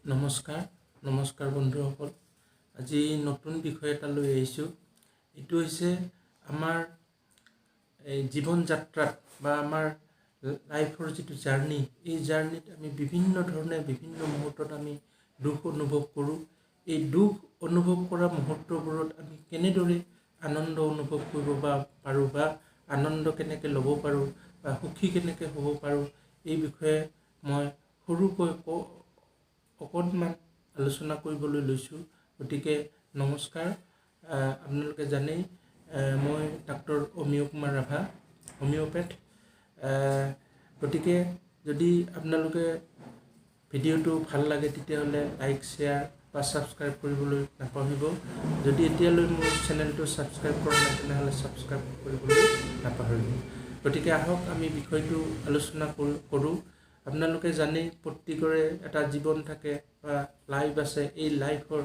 নমস্কাৰ, নমস্কাৰ বন্ধুসকল। আজি নতুন বিষয় এটা লৈ আহিছোঁ। এইটো হৈছে আমাৰ এই জীৱন যাত্ৰাত বা আমাৰ লাইফৰ যিটো জাৰ্ণি, এই জাৰ্ণিত আমি বিভিন্ন ধৰণে বিভিন্ন মুহূৰ্তত আমি দুখ অনুভৱ কৰোঁ। এই দুখ অনুভৱ কৰা মুহূৰ্তবোৰত আমি কেনেদৰে আনন্দ অনুভৱ কৰিব বা পাৰোঁ বা আনন্দ কেনেকৈ ল'ব পাৰোঁ বা সুখী কেনেকৈ হ'ব পাৰোঁ, এই বিষয়ে মই সৰুকৈ অকণমান আলোচনা কৰিবলৈ লৈছোঁ। গতিকে নমস্কাৰ। আপোনালোকে জানেই, মই ডাক্তৰ অমিয় কুমাৰ ৰাভা, হোমিঅ'পেথ। গতিকে যদি আপোনালোকে ভিডিঅ'টো ভাল লাগে, তেতিয়াহ'লে লাইক, শ্বেয়াৰ বা ছাবস্ক্ৰাইব কৰিবলৈ নাপাহৰিব। যদি এতিয়ালৈ মোৰ চেনেলটো ছাবস্ক্ৰাইব কৰা নাই, তেনেহ'লে ছাবস্ক্ৰাইব কৰিবলৈ নাপাহৰিব। গতিকে আহক, আমি বিষয়টো আলোচনা কৰোঁ। আপোনালোকে জানেই, প্ৰত্যেকৰে এটা জীৱন থাকে বা লাইফ আছে। এই লাইফৰ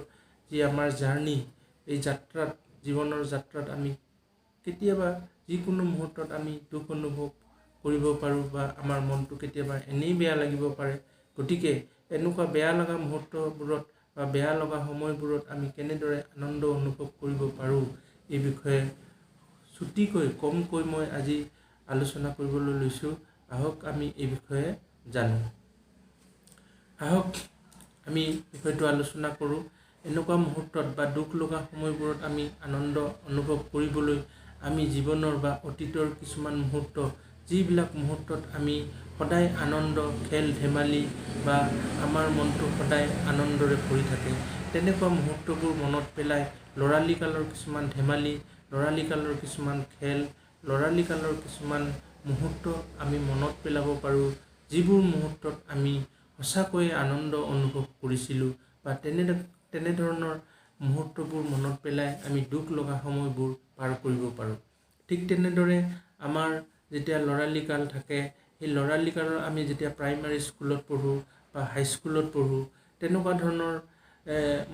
যি আমাৰ জাৰ্ণি, এই যাত্ৰাত, জীৱনৰ যাত্ৰাত আমি কেতিয়াবা যিকোনো মুহূৰ্তত আমি দুখ অনুভৱ কৰিব পাৰোঁ বা আমাৰ মনটো কেতিয়াবা এনেই বেয়া লাগিব পাৰে। গতিকে এনেকুৱা বেয়া লগা মুহূৰ্তবোৰত বা বেয়া লগা সময়বোৰত আমি কেনেদৰে আনন্দ অনুভৱ কৰিব পাৰোঁ, এই বিষয়ে চুটিকৈ, কমকৈ মই আজি আলোচনা কৰিবলৈ লৈছোঁ। আহক, আমি এই বিষয়ে জানো। আহক, আমি বিষয়টো আলোচনা কৰোঁ। এনেকুৱা মুহূৰ্তত বা দুখ লগা সময়বোৰত আমি আনন্দ অনুভৱ কৰিবলৈ আমি জীৱনৰ বা অতীতৰ কিছুমান মুহূৰ্ত, যিবিলাক মুহূৰ্তত আমি সদায় আনন্দ, খেল ধেমালি বা আমাৰ মনটো সদায় আনন্দৰে ভৰি থাকে, তেনেকুৱা মুহূৰ্তবোৰ মনত পেলাই ল'ৰালি কালৰ কিছুমান ধেমালি, ল'ৰালি কালৰ কিছুমান খেল, ল'ৰালি কালৰ কিছুমান মুহূৰ্ত আমি মনত পেলাব পাৰোঁ, যিবোৰ মুহূৰ্তত আমি সঁচাকৈয়ে আনন্দ অনুভৱ কৰিছিলোঁ বা তেনেধৰণৰ মুহূৰ্তবোৰ মনত পেলাই আমি দুখ লগা সময়বোৰ পাৰ কৰিব পাৰোঁ। ঠিক তেনেদৰে আমাৰ যেতিয়া ল'ৰালি কাল থাকে, সেই ল'ৰালি কালৰ আমি যেতিয়া প্ৰাইমাৰী স্কুলত পঢ়োঁ বা হাইস্কুলত পঢ়োঁ, তেনেকুৱা ধৰণৰ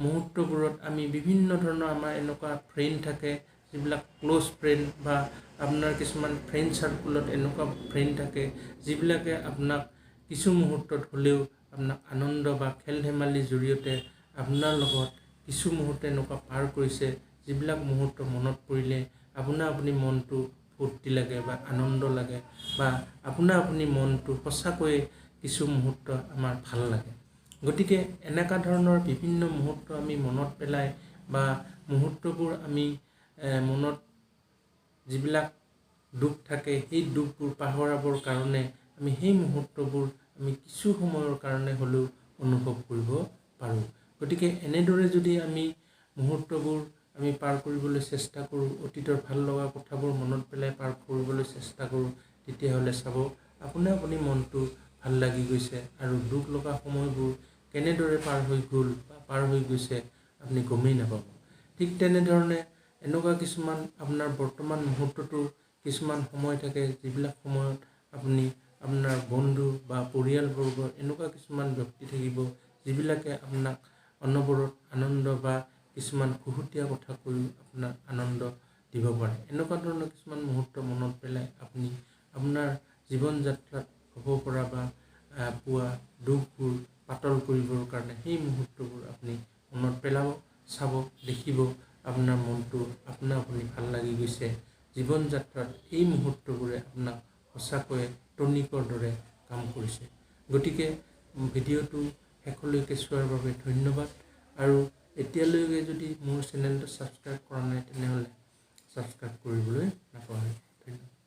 মুহূৰ্তবোৰত আমি বিভিন্ন ধৰণৰ আমাৰ এনেকুৱা ফ্ৰেণ্ড থাকে, যিবিলাক ক্ল'জ ফ্ৰেণ্ড বা আপোনাৰ কিছুমান ফ্ৰেণ্ড চাৰ্কুলত এনেকুৱা ফ্ৰেণ্ড থাকে, যিবিলাকে আপোনাক কিছু মুহূৰ্তত হ'লেও আপোনাক আনন্দ বা খেল ধেমালিৰ জৰিয়তে আপোনাৰ লগত কিছু মুহূৰ্ত এনেকুৱা পাৰ কৰিছে, যিবিলাক মুহূৰ্ত মনত পৰিলে আপোনাৰ আপুনি মনটো ফূৰ্তি লাগে বা আনন্দ লাগে বা আপোনাৰ আপুনি মনটো সঁচাকৈয়ে কিছু মুহূৰ্ত আমাৰ ভাল লাগে। গতিকে এনেকুৱা ধৰণৰ বিভিন্ন মুহূৰ্ত আমি মনত পেলাই বা মুহূৰ্তবোৰ আমি মনত যিবিলাক দুখ থাকে, সেই দুখবোৰ পাহৰাবৰ কাৰণে আমি সেই মুহূৰ্তবোৰ আমি কিছু সময়ৰ কাৰণে হ'লেও অনুভৱ কৰিব পাৰোঁ। গতিকে এনেদৰে যদি আমি মুহূৰ্তবোৰ আমি পাৰ কৰিবলৈ চেষ্টা কৰোঁ, অতীতৰ ভাল লগা কথাবোৰ মনত পেলাই পাৰ কৰিবলৈ চেষ্টা কৰোঁ, তেতিয়াহ'লে চাব আপোনাৰ আপুনি মনটো ভাল লাগি গৈছে আৰু দুখ লগা সময়বোৰ কেনেদৰে পাৰ হৈ গ'ল বা পাৰ হৈ গৈছে আপুনি গমেই নাপাব। ঠিক তেনেধৰণে এনেকুৱা কিছুমান আপোনাৰ বৰ্তমান মুহূৰ্ততো কিছুমান সময় থাকে, যিবিলাক সময়ত আপুনি আপোনাৰ বন্ধু বা পৰিয়ালবৰ্গ এনেকুৱা কিছুমান ব্যক্তি থাকিব, যিবিলাকে আপোনাক অনবৰত আনন্দ বা কিছুমান খুহুতীয়া কথা কৈও আপোনাক আনন্দ দিব পাৰে। এনেকুৱা ধৰণৰ কিছুমান মুহূৰ্ত মনত পেলাই আপুনি আপোনাৰ জীৱন যাত্ৰাত হ'ব পৰা বা পোৱা দুখবোৰ পাতল কৰিবৰ কাৰণে সেই মুহূৰ্তবোৰ আপুনি মনত পেলাব, চাব, দেখিব আপোনাৰ মনটো আপোনা আপুনি ভাল লাগি গৈছে। জীৱন যাত্ৰাত এই মুহূৰ্তবোৰে আপোনাক সঁচাকৈয়ে টনিকৰ দৰে কাম কৰিছে। গতিকে ভিডিঅ'টো শেষলৈকে চোৱাৰ বাবে ধন্যবাদ আৰু এতিয়ালৈকে যদি মোৰ চেনেলটো ছাবস্ক্ৰাইব কৰা নাই, তেনেহ'লে ছাবস্ক্ৰাইব কৰিবলৈ নাপাহৰিব। ধন্যবাদ।